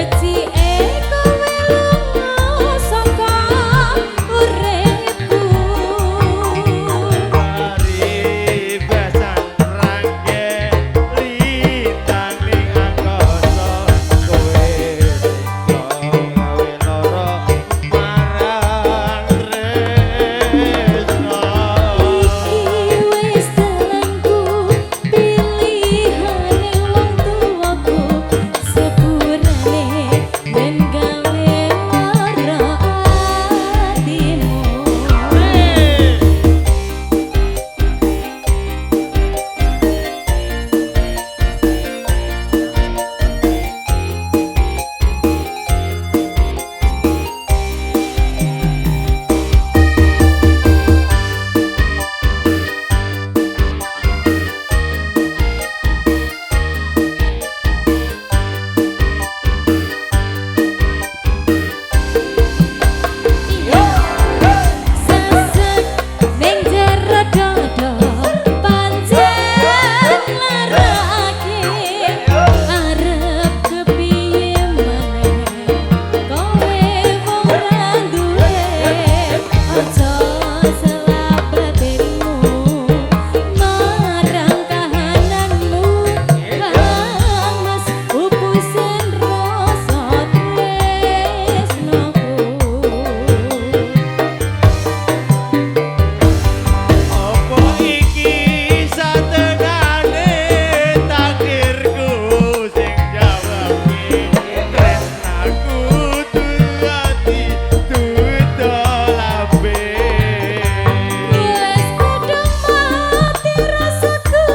Becike kowe lunga saka uripku. Paribasan rangke lintang ning angkasa, kowe tega gawe lara marang tresna. Iki wis dalanku, pilihane wong tuwaku, sepurane yen gawe lara atimu. Sesek ning jero dada pancen larakake, arep kepiye maneh kowe wong ra duwe. Aja selak batinmu marang kahananmu, Kang Mas, upusen rasa tresnoku. Apa iki satenane takdirku sing jawabke tresnaku dadi dudu lambe? Wes kadung mati rasaku,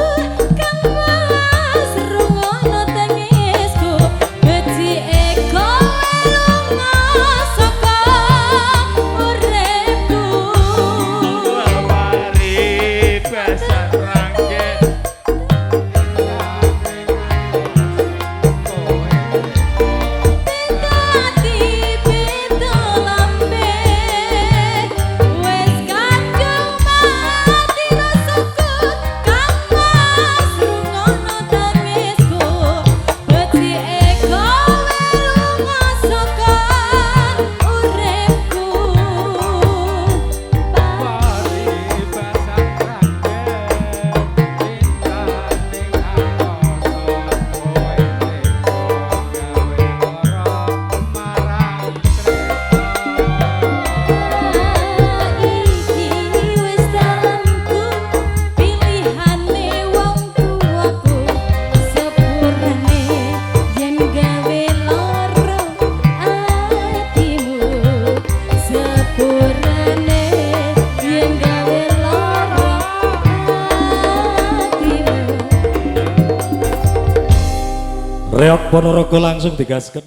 Kang Mas, rungono tangisku. Becike kowe lunga saka uripku. Paribasan rangke Dadi beda lambe. Wes kadung mati rasaku, Kang Mas, rungono tangisku. Becike kowe lunga saka uripku. Paribasan rangke lintang ning angkasa, kowe tega gawe lara marang tresna. Iki wis dalanku, pilihane wong tuaku, sepurane yen gawe lara atimu, sepurane yen gawe lara atimu. Reog Ponorogo langsung digaskan.